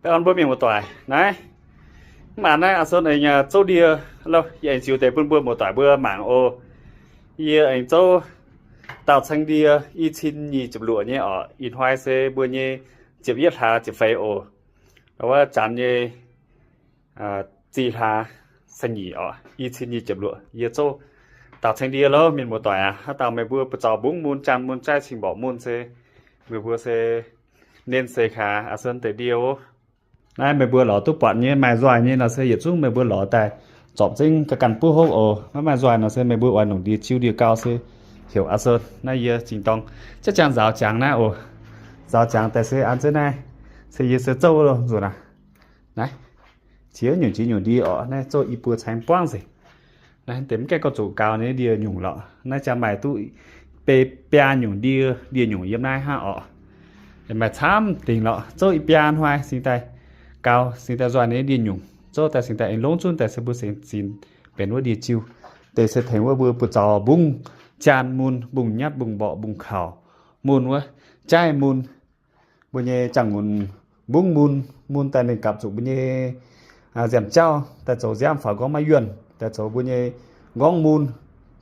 Baengh orn mbuo mienh muoz-doic naaiv. Mv baac naaiv a'sonx aengx zouv ndie, yie aengx ziux deix bun mbuo muoz-doic mbuo mangc oc. Yie aengx zouv daauh caeng ndie i cin nyic ziepc luoqc nyei oc. Ih hnoi se mbuo nyei ziepc yietv hlaax ziepc feix oc. Wuov janx nyei zih hlaax saeng-nyic oc, i cin nyic ziepc luoqc. Yie zouv daauh caeng ndie loh mienh muoz-doic aac. Haaix dauh meih mbuo buoz-zaux mbungv mun, jaang mun, jaaiv cing mborqc mun se, meih mbuo se nen seix kaax a'sonx deix ndie oc. Naaiv meih mbuo lorz duqv buatc nyei maaih nzoih nyei nor se yietc zungv meih mbuo lorz daaih zorpc zengv ga'ganh buov hopv oc. Maiv maaih nzoih nor se meih mbuo oix longc ndie jiu ndie gau se heuc a'sonx. Naaiv yie zingh dorng jaav jangx nzaaux jangx naaiv oc. Nzaaux jangx daaih se an zengv naaiv, se yie se zouv nzunc aac. Naaiv qiex nyungc jiex nyungc ndie oc. Naaiv zouv i buo caeng buangv nzengc. Naaiv deix mv gaengh gorngv zuqc gaux nyei ndie nyungc lorqc. Naaiv jangx maaih duqv biaa nyungc ndie, ndie nyungc yiem naaiv hnangv oc. Maaih camv dingc lorqc. Zouv i biaa hnoi cingx daaih gaux, cingx daaih nzoih nyei ndie nyungc. Zouv daaih cingx daaih aengx longv zunv daaih se mbuo cingx zinx benx wuov ndie jiu. Deix se tengx wuov mbuo buoz-zaux mbungv jaan mun, mbungv nyatv, mbungv mborqv, mbungv kaux mun wuov, jaaiv mun, mbuo nyei jaang-ngunc mbungv mun, mun daaih ninh gapv zuqc mbuo nyei nziaamv-jauv daaih zoux nziaamv faaux nqorngv maiv yuonh, daaih zoux mbuo nyei nqorngv mun,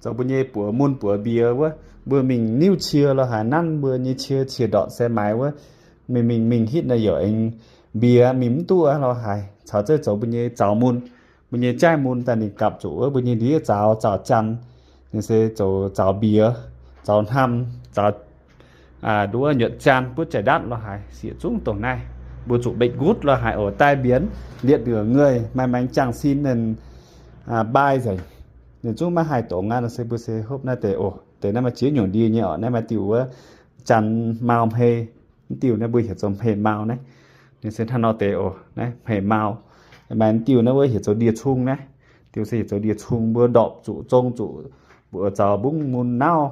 zoux mbuo nyei buoz mun buoz mbiex wuov. Mbuo mingh niuv cie lorh haaix nanv mbuo nyei cie, cie ndortv se maaiz wuov, mingh mingh mingh hitv naaiv youc aengx mbiex mingh mv duqv lorh haaix, caux zeiv zoux mbuo nyei zaux mun, mbuo nyei jaaiv mun daaih ninh gapv zuqc wuov mbuo nyei ndiev zaux, zaux jaan, ninh se zoux zaux mbiex, zaux hnamv, zaux nduov nyuotv jaan butv jai ndatv lorh haaix, yietc zungv dongh naaiv. Mbuo zuqc mbetv ngutv lorh haaix oc, daaih mbienx lietc nduqc ngueih maaih maengx jaang sin ninh mbaai nzengc, ninh zungv maiv haih dongz aqv. Se mbuo se hopv naaiv deix oc. Deix naaiv maaih ziex nyungc ndie nyei oc. Naaiv maaih diuh wuov jaan mau hmei, mv diuh naaiv mbuo heuc zoux hmei mau naaiv. Ninh se hnangv nor deix oc. Naaiv hmei mau. Maaih mv diuh naaiv wuov heuc zoux ndie cung naaiv. Diuh se heuc zoux ndie cung, mbuo ndorpc zuqc zong zuqc mbuoqc zaux mbungv mun nauv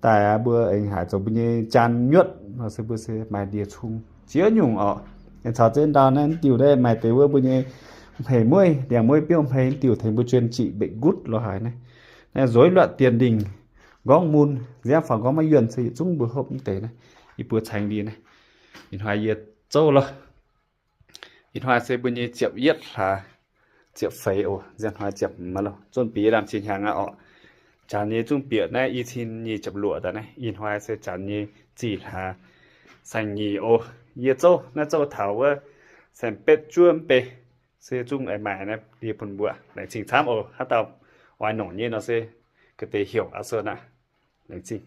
daaih, mbuo aengx haiz zoux mbuo nyei jaan nyuotv nor se mbuo se maaih ndie cung ziex nyungc oc. Aengx caux zengv ndau naaiv mv diuh naaiv maaih deix wuov mbuo nyei hmei mueiv, ndiangx-mueiv biouv hmei, mv diuh tengx mbuo juon ziqc mbetv ngutv lorh haaix naaiv. Naaiv nzueic luatc dien lingh, nqorngv mun, nziaamv faaux nqorngv maiv yuonh se yietc zungv mbuo hopv mv deix naaiv. Yie mbuo caengx ndie naaiv, ih hnoi yie zouv loh. Ih hnoi se mbuo nyei ziepc yietv hlaax ziepc feix oc. Nziex hnoi ziepc hmz aqv loh, zunh bieqc lamh qiex hnyangx aqv oc. Janx nyei zungv bieqc naaiv i cin nyic ziepc luoqc daaih naaiv. Ih hnoi se janx nyei zih hlaax saeng-nyic oc. Yie zouv naaiv zouv taux wuov saeng-betv juov mv bei se zungv aengx maaih naaiv ndie bun mbuo. Laengz zingh camv oc. Haaix dauh oix nongc nyei nor se ga'deix heuc aqv sou naaiv. Laengz zingh.